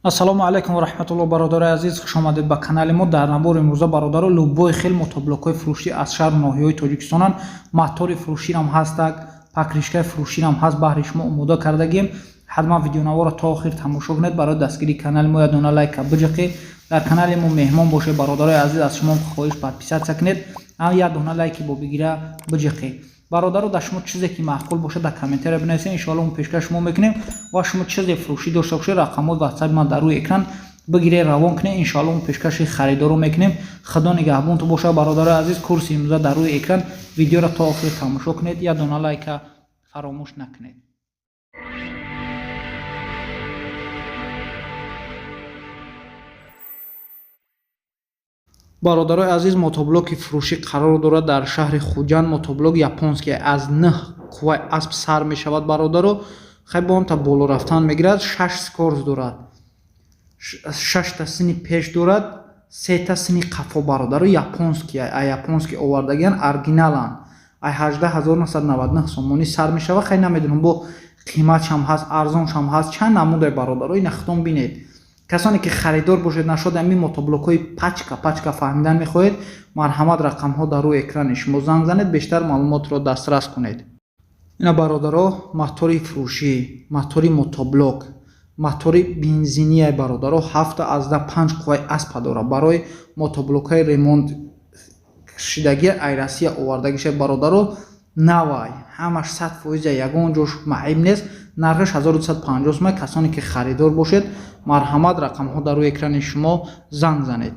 Ассалому алайкум ва раҳматуллоҳ, бародарои азиз, хуш омадед ба канали мо. Дар навори имрӯза, бародаро, любой хел мотоблокҳои фурӯшӣ аз шаҳру ноҳияҳои Тоҷикистонанд. Мотори фурӯширам ҳастак, покрышкаи фурӯширам ҳаст, баҳри шумо омода кардагием. Ҳатман видеонаворро то охир тамошо кунед. Барои дастгирии канали мо як дона лайка биҷиқед. Дар канали мо меҳмон бошед, бародарои азиз, аз шумо хоҳиш, подписаться кунед, як дона лайки бо бигира биҷиқед. Бародаро, дар шумо чизе ки маъқул бошад, дар комментария бинависед, иншоалло мо пешкаш шумо мекунем. Ва шумо чизе фурӯшӣ дошта бошед, рақамҳои ватсапи ман дар рӯи экран, бигиред, равон кунед, иншоалло мо пешкаши харидоро мекунем. Худо нигаҳбонту бошад, бародарои азиз. Курси имрӯза дар рӯи экран, видеоро то охир тамошо кунед, як дона лайка фаромӯш накунед. Бародарои азиз, мотоблоки фурӯшӣ қарор дорад дар шаҳри Хуҷанд. Мотоблок японский, аз 9 қувваи асп сар мешавад, бародаро. Хай, бо онта боло рафтан мегирад. Шаш скорость дорад, шашта сини пеш дорад, сета сини қафо. Бародаро, японский, а японский овардагиан, оригиналанд. Ай 18 999 сомонӣ сар мешавад. Хай, намедонам, бо қиматшам ҳаст, арзоншам ҳаст, чанд намудай, бародаро, ина худтон бинед. Касоне ки харидор бошед, нашод ҳамин мотоблокҳои пачка пачка фаҳмидан мехоҳед, марҳамат, рақамҳо дар рӯи экрани шумо, занг занед, бештар маълумотро дастрас кунед. Ина, бародаро, мотори фурӯшӣ, мотори мотоблок, мотори бензиния, бародаро, 7,5 қувваи аспа дорад. Барои мотоблокҳои ремонт шидагӣ ай Россия овардагиша, бародаро, навай, ҳамаш 100%, ягон ҷош маъиб нест. Нархаш 1250 сомон. Касоне ки харидор бошед, марҳамат, рақамҳо дар рӯи экрани шумо, занг занед.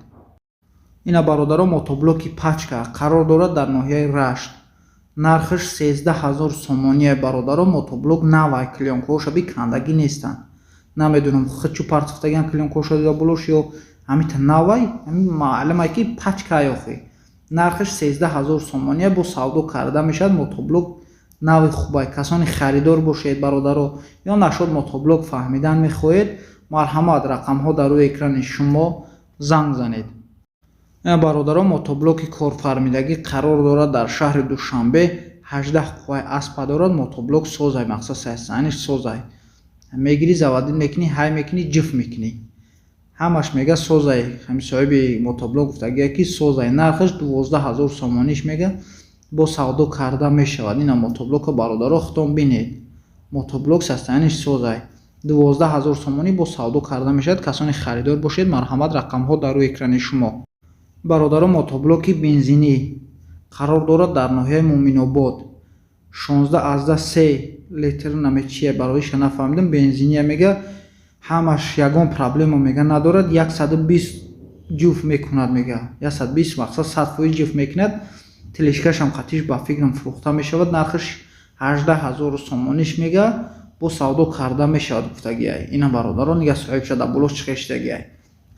Ина, бародаро, мотоблоки пачка қарор дорад дар ноҳияи Рашт, нархаш 13 000 сомония. Бародаро, мотоблок навай, клеёнкаҳоша би кандагӣ нестанд. Намедонам, хичу партифтагиан клеёнкаҳоша дида болош ё ҳамита навай, ҳамин маълумае ки пачкай охи. Нархаш 13 000 сомония, бо савдо карда мешавад. Мотоблок нави хубай. Касоне харидор бошед, бародаро, ё нашод мотоблок фаҳмидан мехоҳед, марҳамат, рақамҳо дар рӯи экрани шумо, занг занед. Бародаро, мотоблоки корфармидагӣ қарор дорад дар шаҳри Душанбе, 18 қувваи аспа дорад. Мотоблок созай, мақсад саяниш созай, мегирӣ, заводить мекунӣ, ҳай мекунӣ, ҷиф мекунӣ, ҳамаш мега созай. Ҳами соҳиби мотоблок гуфтагия ки созай. Нархаш 12 000 сомониш мега, бо савдо карда мешавад. Ина мотоблока, бародаро, худтон бинед. Мотоблок состояниш созай, 12 000 сомонӣ, бо савдо карда мешавад. Касоне харидор бошед, марҳамат, рақамҳо дар рӯи экрани шумо. Бародаро, мотоблоки бензинӣ қарор дорад дар ноҳияи Муъминобод, 16,3 литр, намечия, бароиша нафаҳмидам, бензиния мега, ҳамаш ягон проблема мега надорад, 120 ҷуф мекунад мега, 120, мақсад 100% ҷуф мекунад. Тележкашам қатиш ба фикрам фурӯхта мешавад. Нархаш 18 000 сомониш мега, бо савдо карда мешавад гуфтагиай. Ина, бародаро, нига, соҳибша дар болош чӣ хештагиай,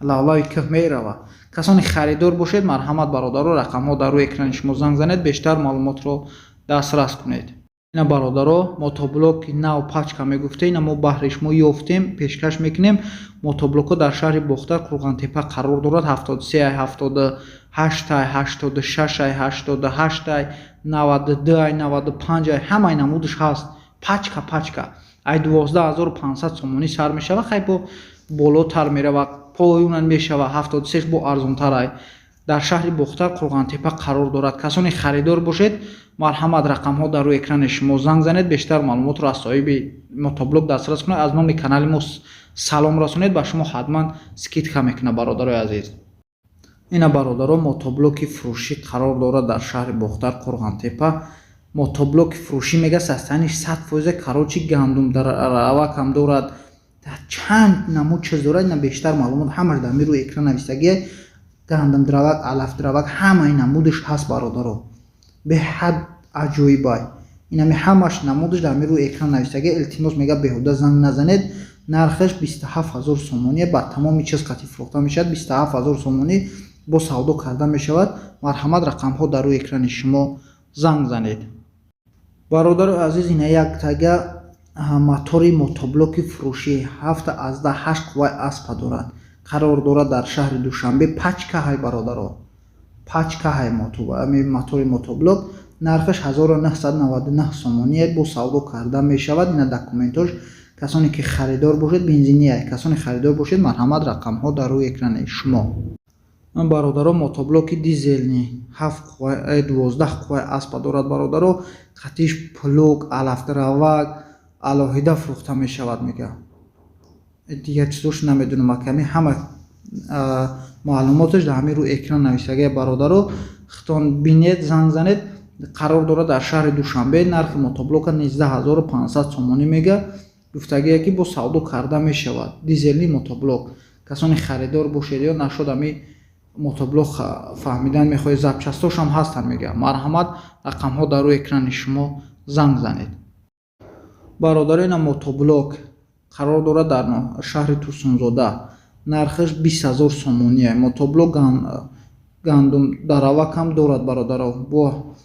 лавлави кӯҳ мерава. Касоне харидор бошед, марҳамат, бародаро, рақамҳо дар рӯи экрани шумо, занг занед, бештар маълумотро дастрас кунед. Ина, бародаро, мотоблоки нав пачка мегуфта, ина мо баҳри шумо ёфтем, пешкаш мекунем. Мотоблокҳо дар шаҳри Бохтар, Қурғантепа қарор дорад. 73, 78, 86, 88, 92, 95, ҳамаи намудаш ҳаст. Пачка пачка ай 12 500 сомонӣ сар мешавад, хай, бо болотар мерава, поёнан мешава. 73 бо арзонтар ай. Дар шаҳри Бохтар, Қурғантепа қарор дорад. Касоне харидор бошед, марҳамат, рақамҳо дар рӯи экрани шумо, занг занед, бештар маълумотро аз соҳиби мотоблок дастрас кунед. Аз номи канали мо салом расонед, ба шумо ҳатман скидка мекунад, бародарои азиз. Ина, бародаро, мотоблоки фурӯшӣ қарор дорад дар шаҳри Бохтар, Қурғантепа. Мотоблоки фурӯшӣ мега, состояниш 100%, короче, гандум равакам дорад, чанд намуд чиз дорад. Ина бештар маълумот ҳамаш дар ми рӯи экран навистагие. Гандум дравак, алаф дравак, ҳамаи намудаш ҳаст, бародаро, беҳад аҷоибай. Инами ҳамаш намудаш дар ми рӯи экран навистагие. Илтимос мега, беҳуда занг назанед. Нархаш 27 000 сомоние, ба тамоми чиз қатӣ фурӯхта мешавад. 27 000 сомонӣ, бо савдо карда мешавад. Марҳамат, рақамҳо дар рӯи экрани шумо, занг занед. Бародари азиз, ина як тага мотори мотоблоки фурӯшӣ, 7,8 қувваи аспа дорад, қарор дорад дар шаҳри Душанбе. Пачка ҳай, бародаро, пачка ҳай мотори мотоблок. Нархаш 1999 сомоние, бо савдо карда мешавад. Ина документош. Касоне ки харидор бошед, бензиния, касоне харидор бошед, марҳамат, рақамҳо дар рӯи экрани шумо. Бародаро, мотоблоки дизельный, ҳафт қувваи, 12 қувваи аспа дорад, бародаро. Қатиш плуг, алафдаравак алоҳида фурӯхта мешавад, мега. Дигар чизош намедонам, аками ҳама маълумоташ дар ҳамин рӯи экран нависагия, бародаро. Хитон бинед, занг занед. Қарор дорад дар шаҳри Душанбе. Нархи мотоблока 19 500 сомонӣ мега. Гуфтагие, ки бо савдо карда мешавад. Дизельный мотоблок. Касоне харидор бошед ё нашуд, ами мотоблок фаҳмидан мехоҳед, запчастошам ҳастанд, мега. Марҳамат, рақамҳо дар рӯи экрани шумо, занг занед. Бародаро, ина мотоблок қарор дорад дар шаҳри Турсунзода, нархаш 20 000 сомоние. Мотоблок гандум даравакам дорад, бародаро. Бо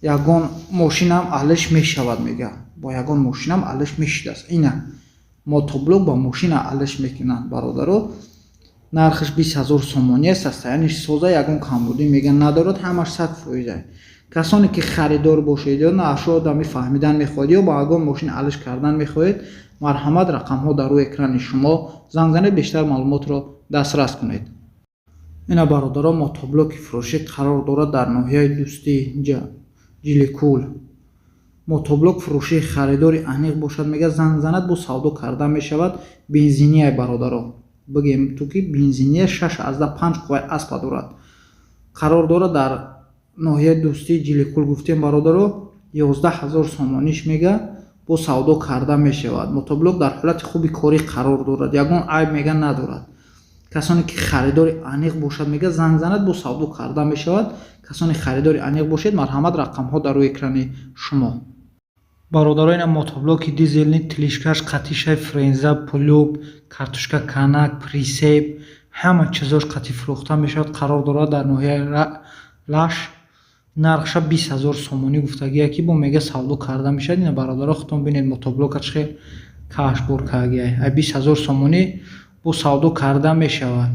ягон мошинам алиш мешавад, мега, бо ягон мошинам алиш мешидааст. Ина мотоблок ба мошина алиш мекунанд, бародаро. Нархаш 20 000 сомонӣ аст. Состояниш соза, ягон камбудӣ, мега, надорад, ҳамаш 100%. Касоне ки харидор бошед ё нашуд, ами фаҳмидан мехоҳед ё ба ягон мошин алиш кардан мехоҳед, марҳамат, рақамҳо дар рӯи экрани шумо, занг занед, бештар маълумотро дастрас кунед. Ина, бародаро, мотоблоки фурӯшӣ қарор дорад дар ноҳияи Дӯстӣ, Ҷиликул. Мотоблок фурӯшии, харидори аниқ бошад, мега, занг занад, бо савдо карда мешавад. Бензиния, бародаро, бигем ту ки бензиния, 6,5 қувваи аспа дорад. Қарор дорад дар ноҳияи Дӯстии Ҷиликул, гуфтем, бародаро. 11 000 сомониш мега, бо савдо карда мешавад. Мотоблок дар ҳолати хуби корӣ қарор дорад, ягон айб, мега, надорад. Касоне ки харидори аниқ бошад, мега, занг занад, бо савдо карда мешавад. Касоне харидори аниқ бошед, марҳамат, рақамҳо дар рӯи экрани шумо. Бародаро, ина мотоблоки дизельный, тележкаш қатишай, фреза, плуг, картошка канак, прицеп, ҳама чизош қатӣ фурӯхта мешавад. Қарор дорад дар ноҳияи Лаш. Нархша 20 000 сомонӣ гуфтагия, ки бо, мега, савдо карда мешавад. Ина, бародаро, худтон бинед, мотоблока чӣ хел кашбор кардагиай. Ай 20 000 сомонӣ бо савдо карда мешавад.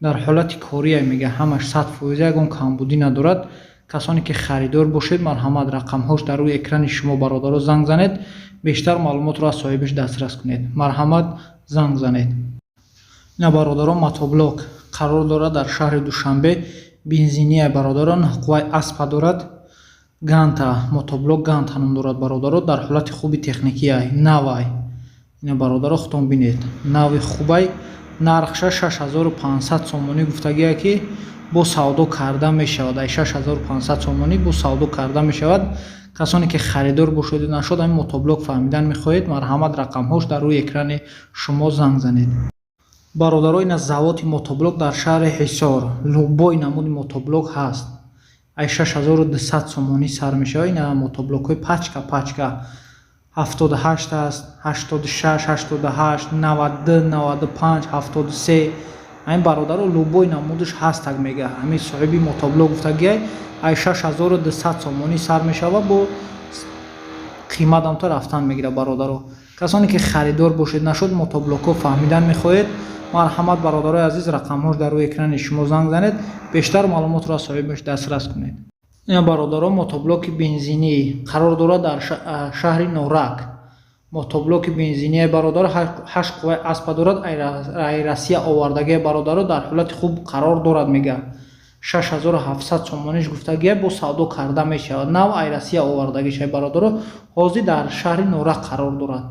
Дар ҳолати кория, мега, ҳамаш 100%, ягон камбудӣ надорад. Касоне ки харидор бошед, марҳамат, рақамҳош дар рӯи экрани шумо, бародаро, занг занед, бештар маълумотро аз соҳибаш дастрас кунед. Марҳамат, занг занед. Ина, бародарон, мотоблок қарор дорад дар шаҳри Душанбе, бензиния, бародарон, қувваи аспа дорад. Ганта, мотоблок Ганта ном дорад, бародаро. Дар ҳолати хуби техникиай, навай. Ина, бародаро, худтон бинед, нави хубай. Нархша 6500 сомонӣ гуфтагия, ки бо савдо карда мешавад. Ай 6500 сомонӣ бо савдо карда мешавад. Касоне ки харидор бошед, нашуд, ҳамин мотоблок фаҳмидан мехоҳед, марҳамат, рақамҳош дар рӯи экрани шумо, занг занед. Бародаро, ина заводи мотоблок дар шаҳри Ҳисор. Любой намуди мотоблок ҳаст, ай 6200 сомонӣ сар мешавад. Ина мотоблокҳои пачка пачка, 78 аст, 86, 88, 92, 95, 73. Ҳамин, бародаро, любой намудаш ҳастак, мега ҳамин соҳиби мотоблок. Гуфтагиай, ай 6200 сомонӣ сар мешавад, бо қиматам то рафтан мегирад. Бародаро, касоне ки харидор бошед, нашуд, мотоблокҳо фаҳмидан мехоҳед, марҳамат, бародарои азиз, рақамҳош дар рӯи экрани шумо, занг занед, бештар маълумотро аз соҳибаш дастрас кунед. Ина, бародаро, мотоблоки бензинӣ қарор дорад дар шаҳри Норак. Мотоблоки бензинии, бародаро, ҳашт қувваи аспа дорад, ай Россия овардагия, бародаро. Дар ҳолати хуб қарор дорад, мега. 6700 сомониш гуфтагия, бо савдо карда мешавад. Нав ай Россия овардагишай, бародаро, ҳозир дар шаҳри Норак қарор дорад.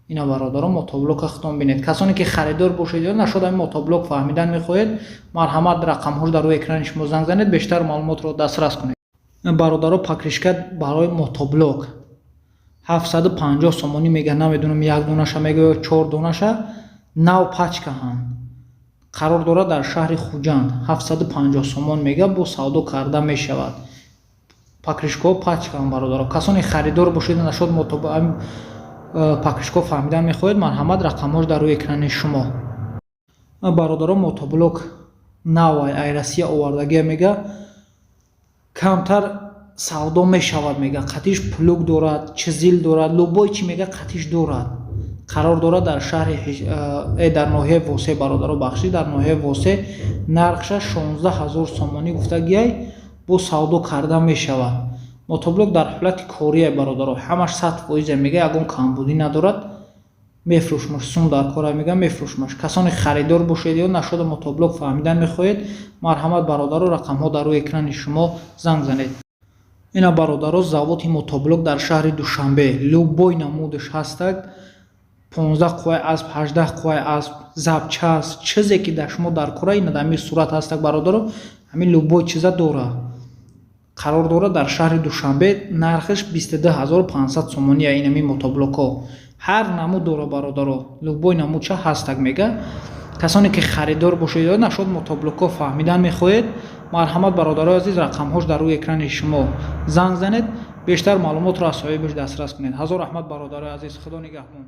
Ина, бародаро, мотоблока худтон бинед. Касоне ки харидор бошед ё нашуд, ҳамин мотоблок фаҳмидан мехоҳед, марҳамат, рақамҳош дар рӯи экрани шумо, занг занед, бештар маълумотро дастрас кунед. Бародаро, покрышка барои мотоблок 750 сомонӣ мега. Намедонам, як донаша мега ё чор донаша. Нав, пачкаҳанд. Қарор дорад дар шаҳри Хуҷанд. 750 сомон мега, бо савдо карда мешавад. Покрышкаҳо пачкаанд, бародаро. Касоне харидор бошед, нашуд, покрышкаҳо фаҳмидан мехоҳед, марҳамат, рақамҳош дар рӯи экрани шумо. Бародаро, мотоблок нав ай Россия овардагия, мега, камтар савдо мешавад, мега. Қатиш плуг дорад, чизил дорад, любой чи, мега, қатиш дорад. Қарор дорад дар шаҳри дар ноҳияи Восе, бародаро, бахшӣ, дар ноҳияи Восе. Нархша 16 000 сомонӣ гуфтагиай, бо савдо карда мешавад. Мотоблок дар ҳолати кория, бародаро, ҳамаш 100%, мега, ягон камбудӣ надорад. Мефурӯшмаш, сум дар кора мегӯям, мефурӯшмаш. Касоне харидор бошед ё нашода мотоблок фаҳмидан мехоҳед, марҳамат, бародаро, рақамҳо дар рӯи экрани шумо, занг занед. Ина, бародаро, заводи мотоблок дар шаҳри Душанбе. Любой намудаш ҳастак: 15 қувваи асп, 18 қувваи асп, запчасть, чизе ки дар шумо дар кора, ина дар ҳамин сурат ҳастак, бародаро, ҳамин любой чиза дора. Қарор дорад дар шаҳри Душанбе, нархаш 22 500 сомония. Инами мотоблокҳо ҳар намуд дора, бародаро, любой намудша ҳастак мега. Касоне ки харидор бошед ё нашод мотоблокҳо фаҳмидан мехоҳед, марҳамат, бародарои азиз, рақамҳош дар рӯи экрани шумо, занг занед, бештар маълумотро аз соҳибаш дастрас кунед. Ҳазор раҳмат, бародарои азиз, Худо нигаҳбон.